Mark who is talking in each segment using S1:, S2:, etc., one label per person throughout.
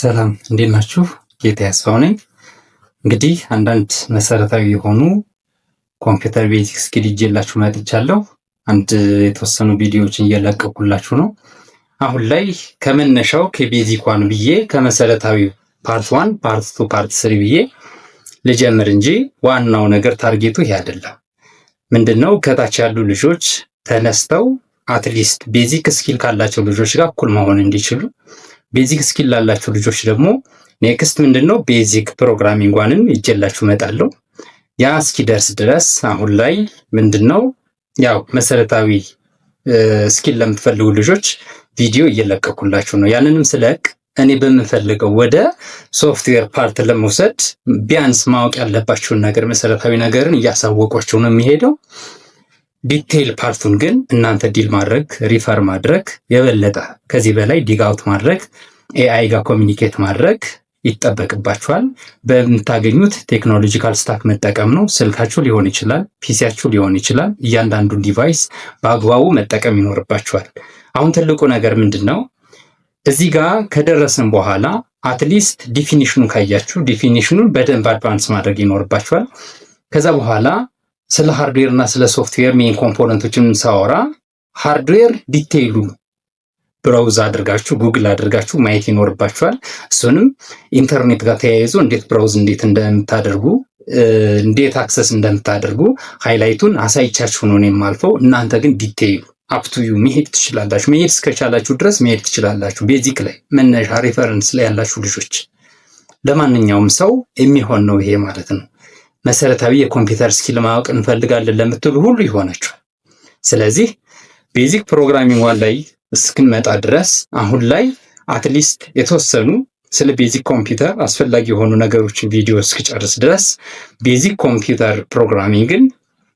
S1: ሰላም፣ እንዴት ናችሁ? ጌታ ያስፋው ነኝ። እንግዲህ አንዳንድ መሰረታዊ የሆኑ computer basic skill ይዤላችሁ መጥቻለሁ። አንድ የተወሰኑ ቪዲዮዎችን እየለቀኩላችሁ ነው። አሁን ላይ ከመነሻው ከ basic one ብዬ ከመሰረታዊ part one፣ part two፣ part three ብዬ ልጀምር እንጂ ዋናው ነገር target ኡ ይሄ አይደለም። ምንድነው፣ ከታች ያሉ ልጆች ተነስተው at least basic skill ካላቸው ልጆች ጋር እኩል መሆን እንዲችሉ፣ basic skill ላላቸው ልጆች ደግሞ next ምንድነው basic programming one ን ይዤላችሁ እመጣለሁ። ያ እስኪደርስ ድረስ አሁን ላይ ምንድነው ያው መሰረታዊ skill ለምትፈልጉ ልጆች ቪዲዮ እየለቀኩላችሁ ነው። ያንንም ስለቅ እኔ በምፈልገው ወደ software part ለመውሰድ ቢያንስ ማወቅ ያለባችሁን ነገር፣ መሰረታዊ ነገርን እያሳወቋችሁ ነው የሚሄደው። Detail part ኡን ግን እናንተ deal ማድረግ፣ refer ማድረግ፣ የበለጠ ከዚህ በላይ dig out ማድረግ፣ AI ጋር communicate ማድረግ ይጠበቅባችኋል። በምታገኙት technological stack መጠቀም ነው። ስልካችሁ ሊሆን ይችላል፣ PC ያችሁ ሊሆን ይችላል። እያንዳንዱን device በአግባቡ መጠቀም ይኖርባችኋል። አሁን ትልቁ ነገር ምንድን ነው? እዚህ ጋር ከደረስን በኋላ at least definition ኑን ካያችሁ definition ኑን በደንብ advance ማድረግ ይኖርባችኋል። ከዛ በኋላ ስለ hardware እና ስለ software main component ኦችን ሳወራ hardware detail ኡ browse አድርጋችሁ፣ ጉግል አድርጋችሁ ማየት ይኖርባችኋል። እሱንም ኢንተርኔት ጋር ተያይዞ እንዴት browse እንዴት እንደምታደርጉ፣ እንዴት access እንደምታደርጉ highlight ኡን አሳይቻችሁ ነው የማልፈው። እናንተ ግን detail ኡ up to you መሄድ ትችላላችሁ። መሄድ እስከቻላችሁ ድረስ መሄድ ትችላላችሁ። Basic ላይ መነሻ reference ላይ ያላችሁ ልጆች ለማንኛውም ሰው የሚሆን ነው ይሄ ማለት ነው። መሰረታዊ የ computer skill ማወቅ እንፈልጋለን ለምትሉ ሁሉ ይሆናችኋል። ስለዚህ basic programming one ላይ እስክንመጣ ድረስ አሁን ላይ at least የተወሰኑ ስለ basic computer አስፈላጊ የሆኑ ነገሮችን ቪዲዮ እስክጨርስ ድረስ basic computer programming ን፣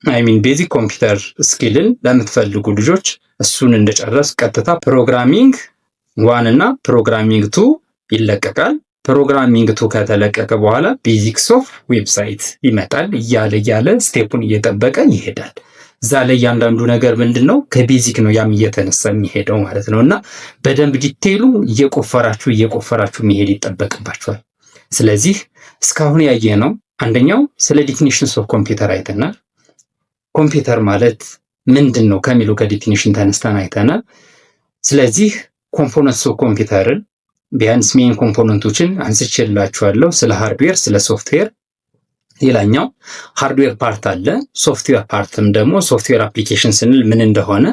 S1: I mean basic computer skill ን ለምትፈልጉ ልጆች እሱን እንደጨረስ ቀጥታ programming one እና programming two ይለቀቃል። Programming two ከተለቀቀ በኋላ basics of website ይመጣል። እያለ እያለ step ኡን እየጠበቀ ይሄዳል። እዛ ላይ እያንዳንዱ ነገር ምንድን ነው ከ basic ነው ያም እየተነሳ የሚሄደው ማለት ነው። እና በደንብ detail ኡ እየቆፈራችሁ እየቆፈራችሁ መሄድ ይጠበቅባችኋል። ስለዚህ እስካሁን ያየነው አንደኛው ስለ definitions of computer አይተናል። ኮምፒውተር ማለት ምንድን ነው ከሚለው ከ definition ተነስተን አይተናል። ስለዚህ components of computer ን ቢያንስ main component ኦችን አንስቼላችኋለሁ። ስለ hardware፣ ስለ ሶፍትዌር። ሌላኛው hardware part አለ። Software part ም ደግሞ software application ስንል ምን እንደሆነ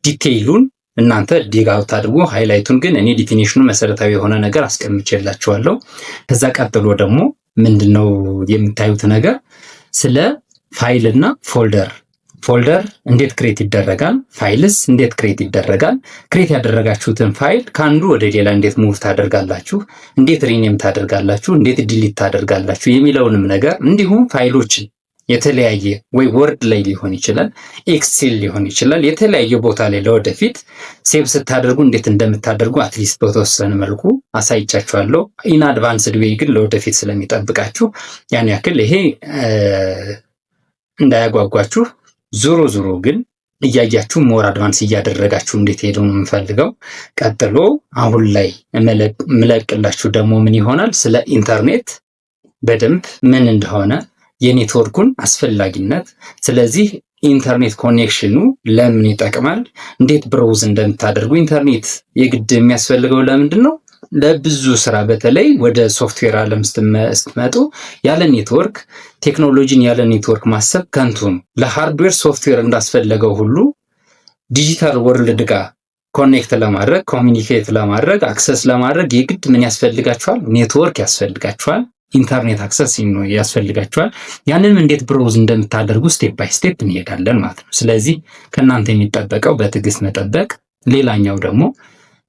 S1: detail ኡን እናንተ dig out አድርጎ፣ highlight ኡን ግን እኔ definition ኑ መሰረታዊ የሆነ ነገር አስቀምጬላችኋለሁ። ከዛ ቀጥሎ ደግሞ ምንድነው የምታዩት ነገር ስለ ፋይል እና folder። Folder እንዴት create ይደረጋል? Files እንዴት create ይደረጋል? Create ያደረጋችሁትን ፋይል ከአንዱ ወደ ሌላ እንዴት move ታደርጋላችሁ? እንዴት rename ታደርጋላችሁ? እንዴት delete ታደርጋላችሁ? የሚለውንም ነገር እንዲሁም ፋይሎችን የተለያየ ወይ Word ላይ ሊሆን ይችላል፣ Excel ሊሆን ይችላል። የተለያየ ቦታ ላይ ለወደፊት save ስታደርጉ እንዴት እንደምታደርጉ at least በተወሰነ መልኩ አሳይቻችኋለሁ። In advanced way ግን ለወደፊት ስለሚጠብቃችሁ ያን ያክል ይሄ እንዳያጓጓችሁ፣ ዞሮ ዞሮ ግን እያያችሁ more advance እያደረጋችሁ እንዴት ሄዱ ነው የምፈልገው። ቀጥሎ አሁን ላይ የምለቅላችሁ ደግሞ ምን ይሆናል? ስለ ኢንተርኔት በደንብ ምን እንደሆነ፣ የኔትወርኩን አስፈላጊነት፣ ስለዚህ internet connection ኑ ለምን ይጠቅማል፣ እንዴት browse እንደምታደርጉ፣ ኢንተርኔት የግድ የሚያስፈልገው ለምንድን ነው? ለብዙ ስራ በተለይ ወደ ሶፍትዌር ዓለም ስትመጡ ያለ ኔትወርክ፣ ቴክኖሎጂን ያለ ኔትወርክ ማሰብ ከንቱ ነው። ለ hardware software እንዳስፈለገው ሁሉ digital world ጋር connect ለማድረግ፣ communicate ለማድረግ፣ access ለማድረግ የግድ ምን ያስፈልጋችኋል? ኔትወርክ ያስፈልጋችኋል። Internet access ያስፈልጋችኋል። ያንንም እንዴት browse እንደምታደርጉ step by step እንሄዳለን ማለት ነው። ስለዚህ ከእናንተ የሚጠበቀው በትዕግስት መጠበቅ፣ ሌላኛው ደግሞ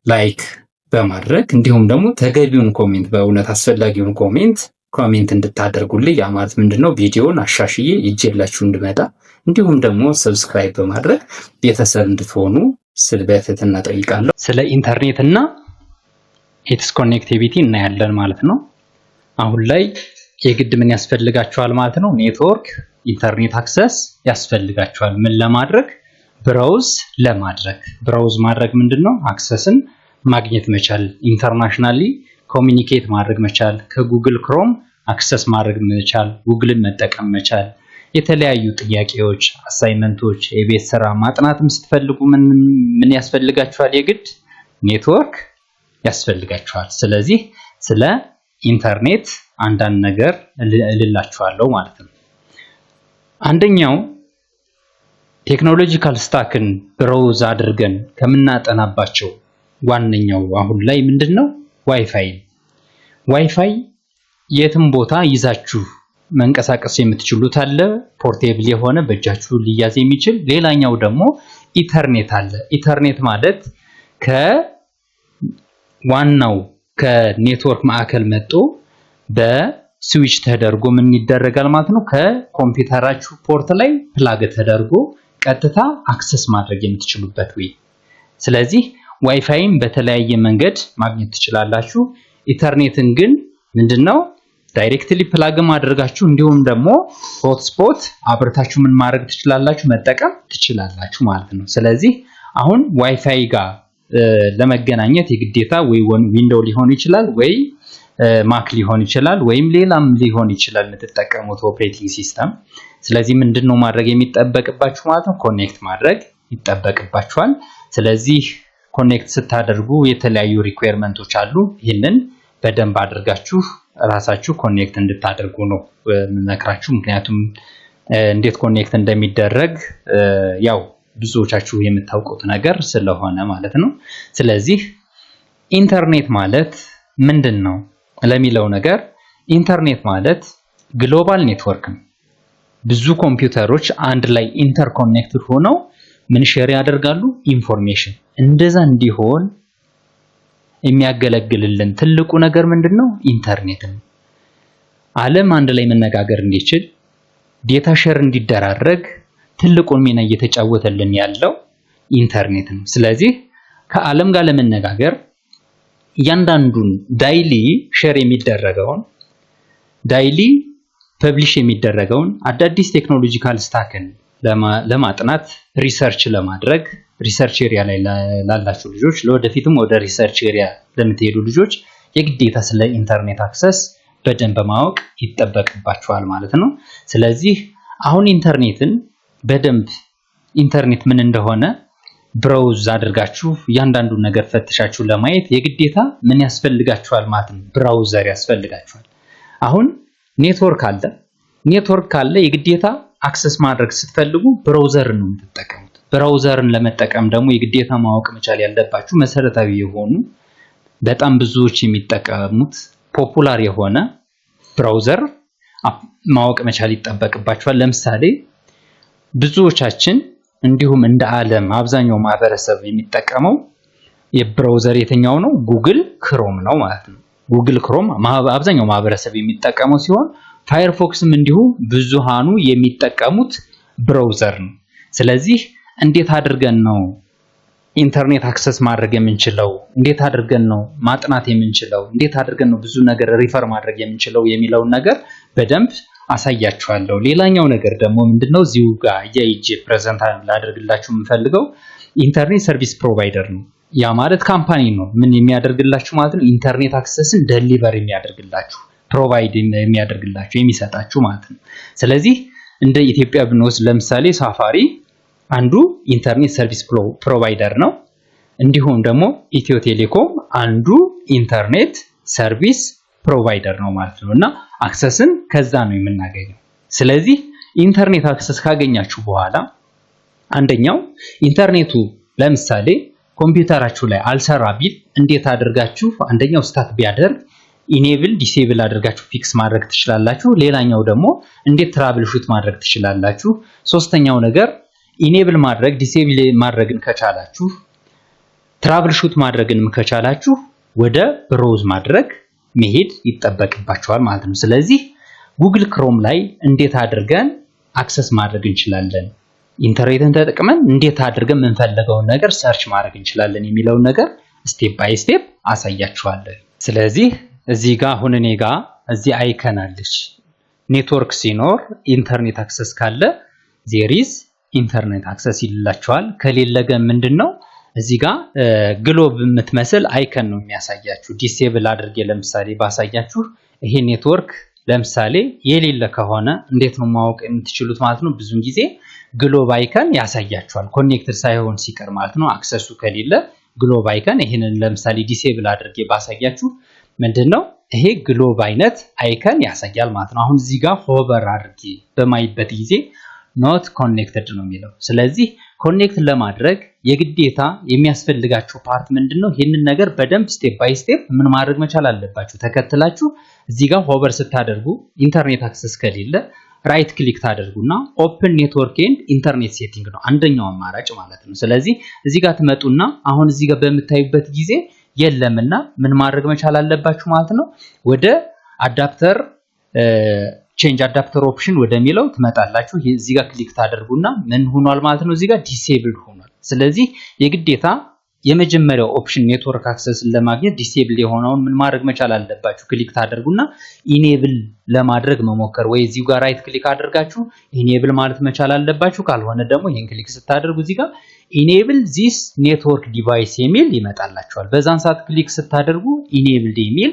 S1: like በማድረግ እንዲሁም ደግሞ ተገቢውን comment፣ በእውነት አስፈላጊውን comment እንድታደርጉልኝ፣ ያ ማለት ምንድነው ቪዲዮውን አሻሽዬ ይዤላችሁ እንድመጣ፣ እንዲሁም ደግሞ subscribe በማድረግ ቤተሰብ እንድትሆኑ ስል በትህትና ጠይቃለሁ። ስለ ኢንተርኔት እና its connectivity እናያለን ማለት ነው። አሁን ላይ የግድ ምን ያስፈልጋችኋል ማለት ነው? Network internet access ያስፈልጋችኋል። ምን ለማድረግ? Browse ለማድረግ። Browse ማድረግ ምንድን ነው? Access ን ማግኘት መቻል፣ internationally communicate ማድረግ መቻል፣ ከ Google Chrome access ማድረግ መቻል፣ ጉግልን መጠቀም መቻል፣ የተለያዩ ጥያቄዎች፣ assignment ኦች፣ የቤት ስራ ማጥናትም ስትፈልጉ ምን ምን ያስፈልጋችኋል? የግድ ኔትወርክ ያስፈልጋችኋል። ስለዚህ ስለ ኢንተርኔት አንዳንድ ነገር እልላችኋለሁ ማለት ነው። አንደኛው technological stack ን browse አድርገን ከምናጠናባቸው ዋነኛው አሁን ላይ ምንድን ነው? WiFi። WiFi የትም ቦታ ይዛችሁ መንቀሳቀስ የምትችሉት አለ፣ portable የሆነ በእጃችሁ ሊያዝ የሚችል። ሌላኛው ደግሞ Ethernet አለ። Ethernet ማለት ከዋናው ከኔትወርክ ማዕከል መጥቶ በ switch ተደርጎ ምን ይደረጋል ማለት ነው? ከኮምፒውተራችሁ port ላይ plug ተደርጎ ቀጥታ access ማድረግ የምትችሉበት way። ስለዚህ ዋይፋይም በተለያየ መንገድ ማግኘት ትችላላችሁ። Ethernet ን ግን ምንድነው directly plug አድርጋችሁ እንዲሁም ደግሞ hotspot አብርታችሁ ምን ማድረግ ትችላላችሁ? መጠቀም ትችላላችሁ ማለት ነው። ስለዚህ አሁን ዋይፋይ ጋር ለመገናኘት የግዴታ ወይ Window ሊሆን ይችላል፣ ወይ Mac ሊሆን ይችላል፣ ወይም ሌላም ሊሆን ይችላል የምትጠቀሙት operating system። ስለዚህ ምንድን ነው ማድረግ የሚጠበቅባችሁ ማለት ነው? Connect ማድረግ ይጠበቅባችኋል። ስለዚህ connect ስታደርጉ የተለያዩ requirement ኦች አሉ። ይህንን በደንብ አድርጋችሁ ራሳችሁ connect እንድታደርጉ ነው የምመክራችሁ። ምክንያቱም እንዴት connect እንደሚደረግ ያው ብዙዎቻችሁ የምታውቁት ነገር ስለሆነ ማለት ነው። ስለዚህ ኢንተርኔት ማለት ምንድን ነው ለሚለው ነገር፣ ኢንተርኔት ማለት global network ነው። ብዙ ኮምፒውተሮች አንድ ላይ interconnected ሆነው ምን share ያደርጋሉ? Information። እንደዛ እንዲሆን የሚያገለግልልን ትልቁ ነገር ምንድን ነው? ኢንተርኔት ነው። ዓለም አንድ ላይ መነጋገር እንዲችል፣ data share እንዲደራረግ ትልቁን ሚና እየተጫወተልን ያለው ኢንተርኔት ነው። ስለዚህ ከዓለም ጋር ለመነጋገር፣ እያንዳንዱን daily share የሚደረገውን፣ daily publish የሚደረገውን አዳዲስ technological stack ን ለማጥናት፣ research ለማድረግ፣ research area ላይ ላላችሁ ልጆች፣ ለወደፊትም ወደ research area ለምትሄዱ ልጆች የግዴታ ስለ internet access በደንብ ማወቅ ይጠበቅባችኋል ማለት ነው። ስለዚህ አሁን ኢንተርኔትን በደንብ፣ ኢንተርኔት ምን እንደሆነ browse አድርጋችሁ እያንዳንዱን ነገር ፈትሻችሁ ለማየት የግዴታ ምን ያስፈልጋችኋል ማለት ነው? Browser ያስፈልጋችኋል። አሁን ኔትወርክ አለ። ኔትወርክ ካለ የግዴታ access ማድረግ ስትፈልጉ browser ን ነው የምትጠቀሙት። Browser ን ለመጠቀም ደግሞ የግዴታ ማወቅ መቻል ያለባችሁ መሰረታዊ የሆኑ፣ በጣም ብዙዎች የሚጠቀሙት popular የሆነ browser ማወቅ መቻል ይጠበቅባችኋል። ለምሳሌ ብዙዎቻችን እንዲሁም እንደ ዓለም አብዛኛው ማህበረሰብ የሚጠቀመው የ browser የትኛው ነው? Google Chrome ነው ማለት ነው። Google Chrome አብዛኛው ማህበረሰብ የሚጠቀመው ሲሆን Firefox ም እንዲሁ ብዙሃኑ የሚጠቀሙት browser ነው። ስለዚህ እንዴት አድርገን ነው internet access ማድረግ የምንችለው? እንዴት አድርገን ነው ማጥናት የምንችለው? እንዴት አድርገን ነው ብዙ ነገር refer ማድረግ የምንችለው የሚለውን ነገር በደንብ አሳያችኋለሁ። ሌላኛው ነገር ደግሞ ምንድነው፣ እዚሁ ጋር አያይዤ present ላደርግላችሁ የምፈልገው internet service provider ነው። ያ ማለት company ነው። ምን የሚያደርግላችሁ ማለት ነው? Internet access ን deliver የሚያደርግላችሁ፣ provide የሚያደርግላችሁ፣ የሚሰጣችሁ ማለት ነው። ስለዚህ እንደ ኢትዮጵያ ብንወስድ ለምሳሌ ሳፋሪ አንዱ internet service provider ነው። እንዲሁም ደግሞ ኢትዮ ቴሌኮም አንዱ internet service provider ነው ማለት ነው፣ እና access ን ከዛ ነው የምናገኘው። ስለዚህ internet access ካገኛችሁ በኋላ አንደኛው ኢንተርኔቱ ለምሳሌ ኮምፒውተራችሁ ላይ አልሰራ ቢል እንዴት አድርጋችሁ አንደኛው stuck ቢያደርግ enable disable አድርጋችሁ fix ማድረግ ትችላላችሁ። ሌላኛው ደግሞ እንዴት troubleshoot ማድረግ ትችላላችሁ። ሶስተኛው ነገር enable ማድረግ disable ማድረግን ከቻላችሁ፣ troubleshoot ማድረግንም ከቻላችሁ ወደ browse ማድረግ መሄድ ይጠበቅባችኋል ማለት ነው። ስለዚህ Google Chrome ላይ እንዴት አድርገን access ማድረግ እንችላለን፣ ኢንተርኔትን ተጠቅመን እንዴት አድርገን የምንፈልገውን ነገር search ማድረግ እንችላለን የሚለውን ነገር step by step አሳያችኋለሁ። ስለዚህ እዚህ ጋር አሁን እኔ ጋር እዚህ icon አለች። ኔትወርክ ሲኖር፣ internet access ካለ there is internet access ይልላችኋል። ከሌለ ግን ምንድን ነው እዚህ ጋር globe የምትመስል icon ነው የሚያሳያችሁ። Disable አድርጌ ለምሳሌ ባሳያችሁ ይሄ ኔትወርክ ለምሳሌ የሌለ ከሆነ እንዴት ነው ማወቅ የምትችሉት ማለት ነው? ብዙን ጊዜ globe icon ያሳያችኋል፣ connected ሳይሆን ሲቀር ማለት ነው። Access ኡ ከሌለ globe icon ይሄንን ለምሳሌ disable አድርጌ ባሳያችሁ ምንድን ነው ይሄ globe አይነት icon ያሳያል ማለት ነው። አሁን እዚህ ጋር hover አድርጌ በማይበት ጊዜ not connected ነው የሚለው። ስለዚህ connect ለማድረግ የግዴታ የሚያስፈልጋችሁ part ምንድን ነው? ይህንን ነገር በደንብ step by step ምን ማድረግ መቻል አለባችሁ። ተከትላችሁ እዚህ ጋር hover ስታደርጉ internet access ከሌለ right click ታደርጉና open network and internet setting ነው አንደኛው አማራጭ ማለት ነው። ስለዚህ እዚህ ጋር ትመጡና አሁን እዚህ ጋር በምታዩበት ጊዜ የለምና ምን ማድረግ መቻል አለባችሁ ማለት ነው። ወደ adapter፣ change adapter option ወደሚለው ትመጣላችሁ። እዚህ ጋር click ታደርጉና ምን ሆኗል ማለት ነው? እዚህ ጋር disable ሆኗል። ስለዚህ የግዴታ የመጀመሪያው option network access ን ለማግኘት disable የሆነውን ምን ማድረግ መቻል አለባችሁ? Click ታደርጉና enable ለማድረግ መሞከር ወይ እዚሁ ጋር right click አድርጋችሁ enable ማለት መቻል አለባችሁ። ካልሆነ ደግሞ ይሄን click ስታደርጉ እዚህ ጋር enable this network device የሚል ይመጣላችኋል። በዛን ሰዓት click ስታደርጉ enable የሚል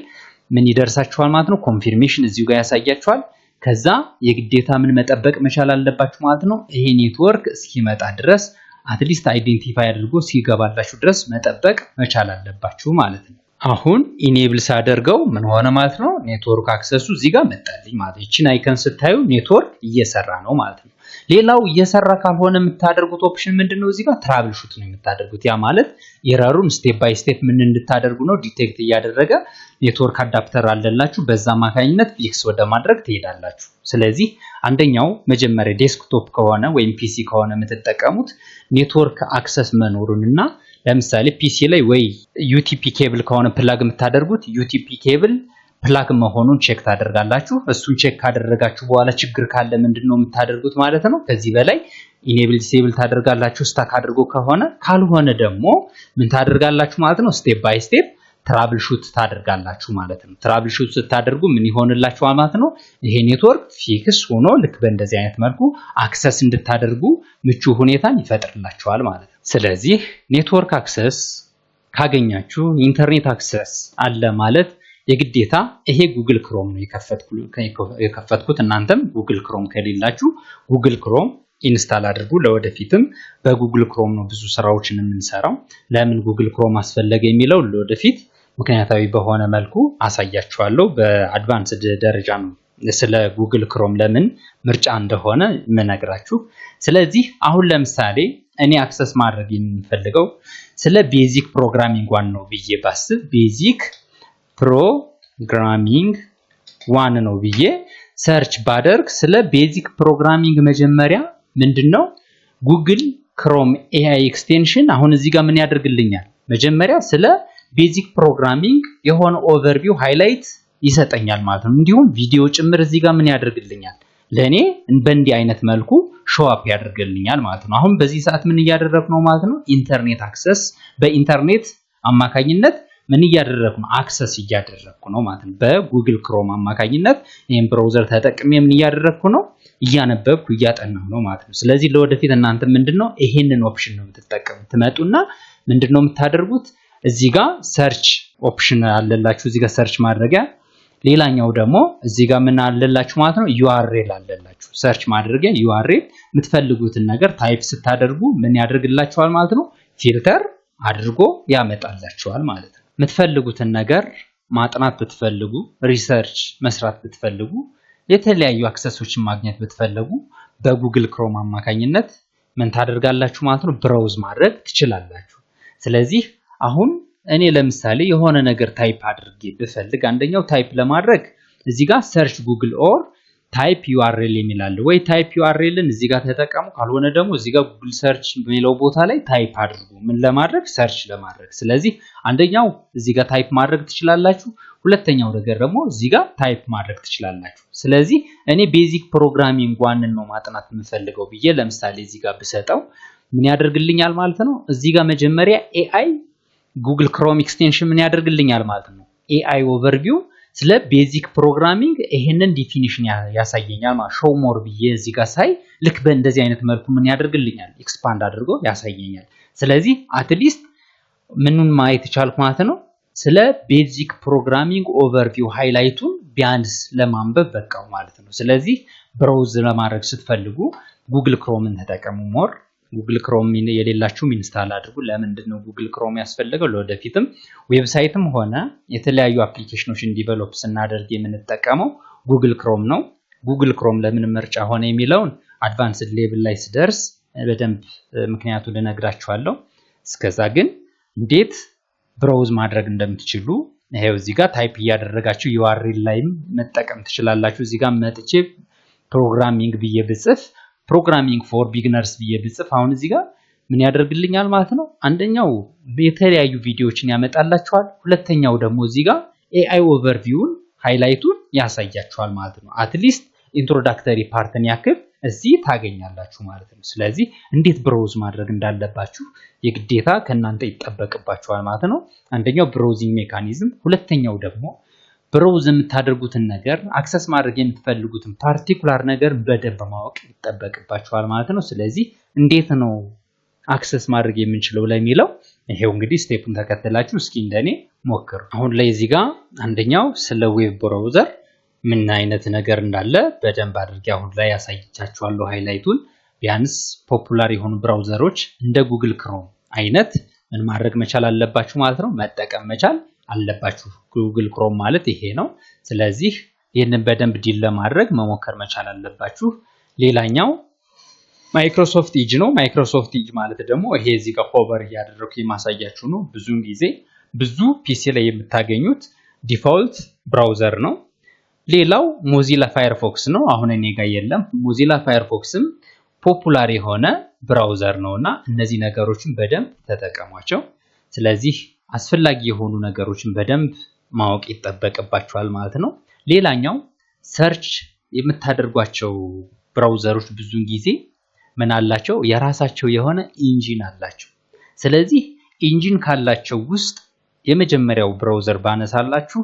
S1: ምን ይደርሳችኋል ማለት ነው። Confirmation እዚሁ ጋር ያሳያችኋል። ከዛ የግዴታ ምን መጠበቅ መቻል አለባችሁ ማለት ነው። ይሄ ኔትወርክ እስኪመጣ ድረስ፣ at least identify አድርጎ እስኪገባላችሁ ድረስ መጠበቅ መቻል አለባችሁ ማለት ነው። አሁን enable ሳደርገው ምን ሆነ ማለት ነው? Network access ኡ እዚህ ጋር መጣልኝ ማለት ነው። ይችን icon ስታዩ ኔትወርክ እየሰራ ነው ማለት ነው። ሌላው እየሰራ ካልሆነ የምታደርጉት option ምንድን ነው? እዚህ ጋር troubleshoot ነው የምታደርጉት። ያ ማለት error ኡን step by step ምን እንድታደርጉ ነው፣ detect እያደረገ network adapter አለላችሁ፣ በዛ አማካኝነት fix ወደ ማድረግ ትሄዳላችሁ። ስለዚህ አንደኛው መጀመሪያ desktop ከሆነ ወይም PC ከሆነ የምትጠቀሙት network access መኖሩን እና ለምሳሌ PC ላይ ወይ UTP cable ከሆነ plug የምታደርጉት UTP cable plug መሆኑን check ታደርጋላችሁ። እሱን check ካደረጋችሁ በኋላ ችግር ካለ ምንድን ነው የምታደርጉት ማለት ነው? ከዚህ በላይ enable disable ታደርጋላችሁ stuck አድርጎ ከሆነ። ካልሆነ ደግሞ ምን ታደርጋላችሁ ማለት ነው? Step by step troubleshoot ታደርጋላችሁ ማለት ነው። Troubleshoot ስታደርጉ ምን ይሆንላችኋል ማለት ነው? ይሄ network fix ሆኖ ልክ በእንደዚህ አይነት መልኩ access እንድታደርጉ ምቹ ሁኔታን ይፈጥርላችኋል ማለት ነው። ስለዚህ network access ካገኛችሁ፣ internet access አለ ማለት የግዴታ ይሄ Google Chrome ነው የከፈትኩት። እናንተም Google Chrome ከሌላችሁ Google Chrome install አድርጉ። ለወደፊትም በ Google Chrome ነው ብዙ ስራዎችን የምንሰራው። ለምን Google Chrome አስፈለገ የሚለው ለወደፊት ምክንያታዊ በሆነ መልኩ አሳያችኋለሁ። በ advanced ደረጃ ነው ስለ Google Chrome ለምን ምርጫ እንደሆነ የምነግራችሁ። ስለዚህ አሁን ለምሳሌ እኔ access ማድረግ የምፈልገው ስለ basic programming 1 ነው ብዬ ባስብ፣ basic programming 1 ነው ብዬ search ባደርግ ስለ basic programming መጀመሪያ ምንድን ነው Google Chrome AI extension አሁን እዚህ ጋር ምን ያደርግልኛል? መጀመሪያ ስለ basic programming የሆነ overview highlight ይሰጠኛል ማለት ነው። እንዲሁም ቪዲዮ ጭምር እዚህ ጋር ምን ያደርግልኛል? ለእኔ በእንዲህ አይነት መልኩ show up ያደርግልኛል ማለት ነው። አሁን በዚህ ሰዓት ምን እያደረግኩ ነው ማለት ነው? Internet access፣ በኢንተርኔት አማካኝነት ምን እያደረግኩ ነው? Access እያደረግኩ ነው ማለት ነው። በ Google Chrome አማካኝነት ይህን browser ተጠቅሜ ምን እያደረግኩ ነው? እያነበብኩ፣ እያጠናሁ ነው ማለት ነው። ስለዚህ ለወደፊት እናንተ ምንድነው ይሄንን option ነው የምትጠቀሙት። ትመጡና ምንድነው የምታደርጉት? እዚህ ጋር search option አለላችሁ። እዚህ ጋር search ማድረጊያ፣ ሌላኛው ደግሞ እዚህ ጋር ምን አለላችሁ ማለት ነው? URL አለላችሁ። Search ማድረጊያ URL፣ የምትፈልጉትን ነገር type ስታደርጉ ምን ያደርግላችኋል ማለት ነው? Filter አድርጎ ያመጣላችኋል ማለት ነው። የምትፈልጉትን ነገር ማጥናት ብትፈልጉ፣ research መስራት ብትፈልጉ፣ የተለያዩ access ኦችን ማግኘት ብትፈልጉ በ Google Chrome አማካኝነት ምን ታደርጋላችሁ ማለት ነው? Browse ማድረግ ትችላላችሁ። ስለዚህ አሁን እኔ ለምሳሌ የሆነ ነገር type አድርጌ ብፈልግ አንደኛው type ለማድረግ እዚህ ጋር search Google or type URL የሚል አለ። ወይ type URL ን እዚህ ጋር ተጠቀሙ፣ ካልሆነ ደግሞ እዚህ ጋር Google search የሚለው ቦታ ላይ type አድርጉ። ምን ለማድረግ? Search ለማድረግ። ስለዚህ አንደኛው እዚህ ጋር type ማድረግ ትችላላችሁ። ሁለተኛው ነገር ደግሞ እዚህ ጋር type ማድረግ ትችላላችሁ። ስለዚህ እኔ basic programming 1 ን ነው ማጥናት የምፈልገው ብዬ ለምሳሌ እዚህ ጋር ብሰጠው ምን ያደርግልኛል ማለት ነው? እዚህ ጋር መጀመሪያ AI Google Chrome extension ምን ያደርግልኛል ማለት ነው? AI overview ስለ basic programming ይሄንን definition ያሳየኛል ማለት፣ show more ብዬ እዚህ ጋር ሳይ ልክ በእንደዚህ አይነት መልኩ ምን ያደርግልኛል? Expand አድርጎ ያሳየኛል። ስለዚህ at least ምኑን ማየት ቻልኩ ማለት ነው? ስለ basic programming overview highlight ኡን ቢያንስ ለማንበብ በቃው ማለት ነው። ስለዚህ browse ለማድረግ ስትፈልጉ Google Chrome ን ተጠቀሙ። More Google Chrome የሌላችሁም install አድርጉ። ለምንድን ነው Google Chrome ያስፈለገው? ለወደፊትም website ም ሆነ የተለያዩ application ኖችን develop ስናደርግ የምንጠቀመው Google Chrome ነው። Google Chrome ለምን ምርጫ ሆነ የሚለውን advanced level ላይ ስደርስ በደንብ ምክንያቱን ልነግራችኋለሁ። እስከዛ ግን እንዴት browse ማድረግ እንደምትችሉ ይሄው እዚህ ጋር type እያደረጋችሁ URL ላይም መጠቀም ትችላላችሁ። እዚህ ጋር መጥቼ programming ብዬ ብጽፍ፣ programming for beginners ብዬ ብጽፍ አሁን እዚህ ጋር ምን ያደርግልኛል ማለት ነው? አንደኛው የተለያዩ ቪዲዮዎችን ያመጣላችኋል። ሁለተኛው ደግሞ እዚህ ጋር AI overview ን highlight ኡን ያሳያችኋል ማለት ነው። At least introductory part ን ያክል እዚህ ታገኛላችሁ ማለት ነው። ስለዚህ እንዴት browse ማድረግ እንዳለባችሁ የግዴታ ከእናንተ ይጠበቅባችኋል ማለት ነው። አንደኛው browsing mechanism፣ ሁለተኛው ደግሞ browse የምታደርጉትን ነገር፣ access ማድረግ የምትፈልጉትን particular ነገር በደንብ ማወቅ ይጠበቅባችኋል ማለት ነው። ስለዚህ እንዴት ነው access ማድረግ የምንችለው ለሚለው ይሄው እንግዲህ step ኡን ተከትላችሁ እስኪ እንደኔ ሞክሩ። አሁን ላይ እዚህ ጋር አንደኛው ስለ web browser ምን አይነት ነገር እንዳለ በደንብ አድርጌ አሁን ላይ ያሳይቻችኋለሁ highlight ኡን። ቢያንስ popular የሆኑ browser ኦች እንደ Google Chrome አይነት ምን ማድረግ መቻል አለባችሁ ማለት ነው፣ መጠቀም መቻል አለባችሁ። Google Chrome ማለት ይሄ ነው። ስለዚህ ይህንን በደንብ deal ለማድረግ መሞከር መቻል አለባችሁ። ሌላኛው Microsoft Edge ነው። Microsoft Edge ማለት ደግሞ ይሄ እዚህ ጋር hover እያደረኩ የማሳያችሁ ነው። ብዙውን ጊዜ ብዙ PC ላይ የምታገኙት default browser ነው። ሌላው Mozilla Firefox ነው። አሁን እኔ ጋር የለም። Mozilla Firefox ም popular የሆነ browser ነው እና እነዚህ ነገሮችን በደንብ ተጠቀሟቸው። ስለዚህ አስፈላጊ የሆኑ ነገሮችን በደንብ ማወቅ ይጠበቅባችኋል ማለት ነው። ሌላኛው search የምታደርጓቸው browser ኦች ብዙን ጊዜ ምን አላቸው? የራሳቸው የሆነ engine አላቸው። ስለዚህ engine ካላቸው ውስጥ የመጀመሪያው browser ባነሳላችሁ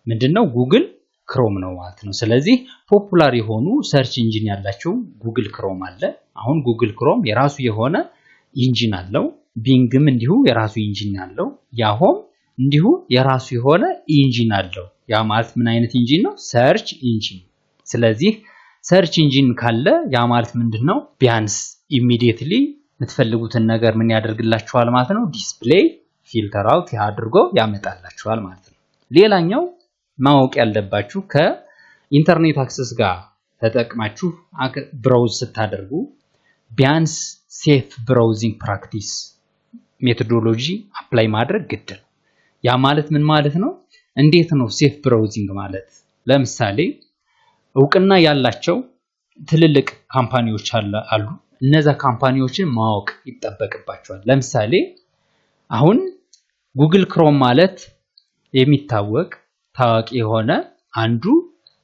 S1: ምንድነው? Google Chrome ነው ማለት ነው። ስለዚህ popular የሆኑ search engine ያላቸው Google Chrome አለ። አሁን Google Chrome የራሱ የሆነ engine አለው። Bing ም እንዲሁ የራሱ engine አለው። Yahoo ም እንዲሁ የራሱ የሆነ engine አለው። ያ ማለት ምን አይነት engine ነው? Search engine። ስለዚህ search engine ካለ ያ ማለት ምንድን ነው? ቢያንስ immediately የምትፈልጉትን ነገር ምን ያደርግላችኋል ማለት ነው? Display filter out አድርጎ ያመጣላችኋል ማለት ነው። ሌላኛው ማወቅ ያለባችሁ ከ internet access ጋር ተጠቅማችሁ browse ስታደርጉ ቢያንስ safe browsing practice methodology apply ማድረግ ግድ ነው። ያ ማለት ምን ማለት ነው? እንዴት ነው safe browsing ማለት? ለምሳሌ እውቅና ያላቸው ትልልቅ company ዎች አሉ። እነዛ company ዎችን ማወቅ ይጠበቅባችኋል። ለምሳሌ አሁን Google Chrome ማለት የሚታወቅ ታዋቂ የሆነ አንዱ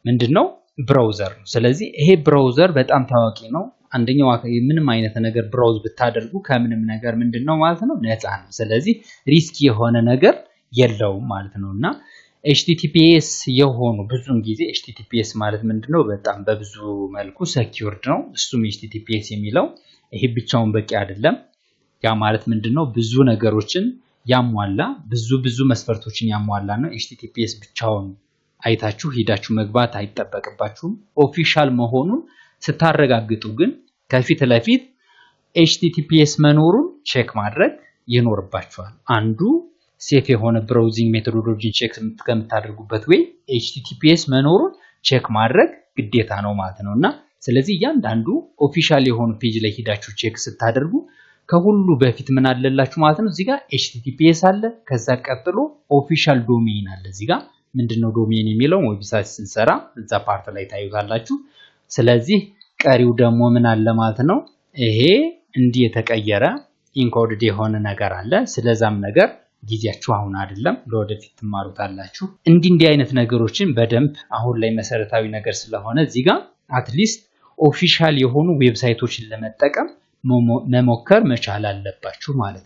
S1: ምንድነው? Browser ነው። ስለዚህ ይሄ browser በጣም ታዋቂ ነው። አንደኛው ምንም አይነት ነገር browse ብታደርጉ ከምንም ነገር ምንድነው ማለት ነው፣ ነፃ ነው። ስለዚህ risky የሆነ ነገር የለውም ማለት ነው። እና HTTPS የሆኑ፣ ብዙውን ጊዜ HTTPS ማለት ምንድነው? በጣም በብዙ መልኩ secured ነው። እሱም HTTPS የሚለው ይሄ ብቻውን በቂ አይደለም። ያ ማለት ምንድነው? ብዙ ነገሮችን ያሟላ፣ ብዙ ብዙ መስፈርቶችን ያሟላ ነው። HTTPS ብቻውን አይታችሁ ሂዳችሁ መግባት አይጠበቅባችሁም። Official መሆኑን ስታረጋግጡ ግን ከፊት ለፊት HTTPS መኖሩን check ማድረግ ይኖርባችኋል። አንዱ safe የሆነ browsing methodology ን check ከምታደርጉበት ወይ HTTPS መኖሩን check ማድረግ ግዴታ ነው ማለት ነው። እና ስለዚህ እያንዳንዱ official የሆኑ page ላይ ሂዳችሁ check ስታደርጉ ከሁሉ በፊት ምን አለላችሁ ማለት ነው? እዚህ ጋር HTTPS አለ። ከዛ ቀጥሎ official domain አለ። እዚህ ጋር ምንድነው domain የሚለው website ስንሰራ እዛ part ላይ ታዩታላችሁ። ስለዚህ ቀሪው ደግሞ ምን አለ ማለት ነው? ይሄ እንዲህ የተቀየረ encoded የሆነ ነገር አለ። ስለዛም ነገር ጊዜያችሁ አሁን አይደለም፣ ለወደፊት ትማሩታላችሁ። እንዲህ እንዲህ አይነት ነገሮችን በደንብ አሁን ላይ መሰረታዊ ነገር ስለሆነ እዚህ ጋር at least official የሆኑ website ኦችን ለመጠቀም መሞከር መቻል አለባችሁ ማለት ነው።